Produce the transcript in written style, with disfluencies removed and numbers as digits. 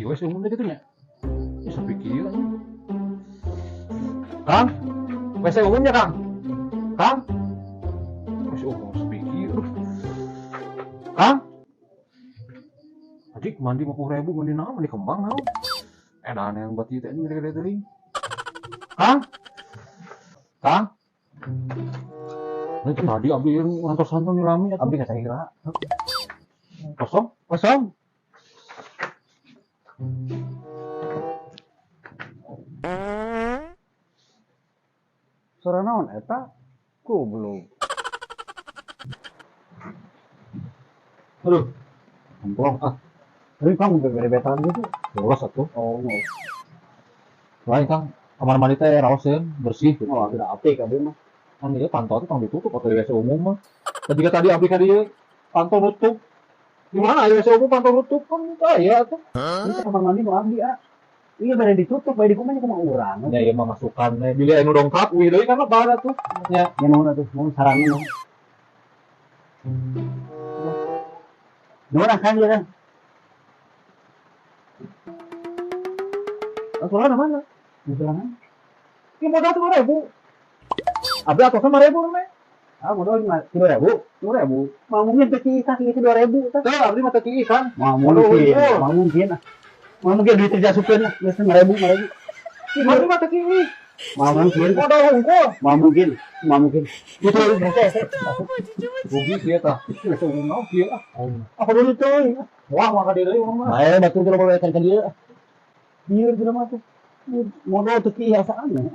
Iya, WC umum teh kitu nya. Ih, sepi kieu anjing. Kang, WC umumnya, Kang. Kang. WC umum sepi kieu. Kang. Anjing, mandi 50.000, mandi naon, mandi kembang naon. Edan yang buat ieu teh anjing gede-gede teuing. Kang. Kang. Ini tadi abdi yang ngantos santan rame atuh. Abdi kata heula. Kosong? Kosong. Suara naon eta? Goblok. Aduh. Kemplong ah. Tapi kamu bebe-bebetan gitu. Bolos atuh. Oh, no. Lain, Kang, kamar mandi teh raoseun, bersih gitu. Oh, tidak apik abdi mah. Kan ieu panto teh tong ditutup atau di WC umum mah. Tadi tadi abdi ka dieu panto nutup. Di mana aya WC umum panto nutup kan teu aya atuh. Ini kamar mandi nu abdi ah. Iya bade ditutup, bade dikumaha kumaha urang. Nya ieu mah masukan teh bilih aya nu dongkap uih deui kan lebar atuh. Nya. Ya nuhun atuh, nuhun saranna nuhun. Nuhun ah Kang ieu Kang. Aturan mana? Aturan. Ini modal 3.000. Abdi atusan 5.000 namanya. Ah, modal lima 3.000, 3.000. Mau mungkin teh kieu tah kieu 2.000 tah. Teu, abdi mah teu kieu kan. Mau mungkin, mau mungkin. Mau mungkin duit dijasupkeun lah, geus 5.000, 5.000. Abdi mah teu kieu. Mau mungkin. Modal hungkul. Mau mungkin, mau mungkin. Itu hese. Rugi kieu tah. Geus umum naon kieu ah. Apa dulu teuing. Wah, mah ka dieu deui urang mah. Bae batur jelema bae kan dieu. Bieu jelema teh. Modal teu kieu asa aneh.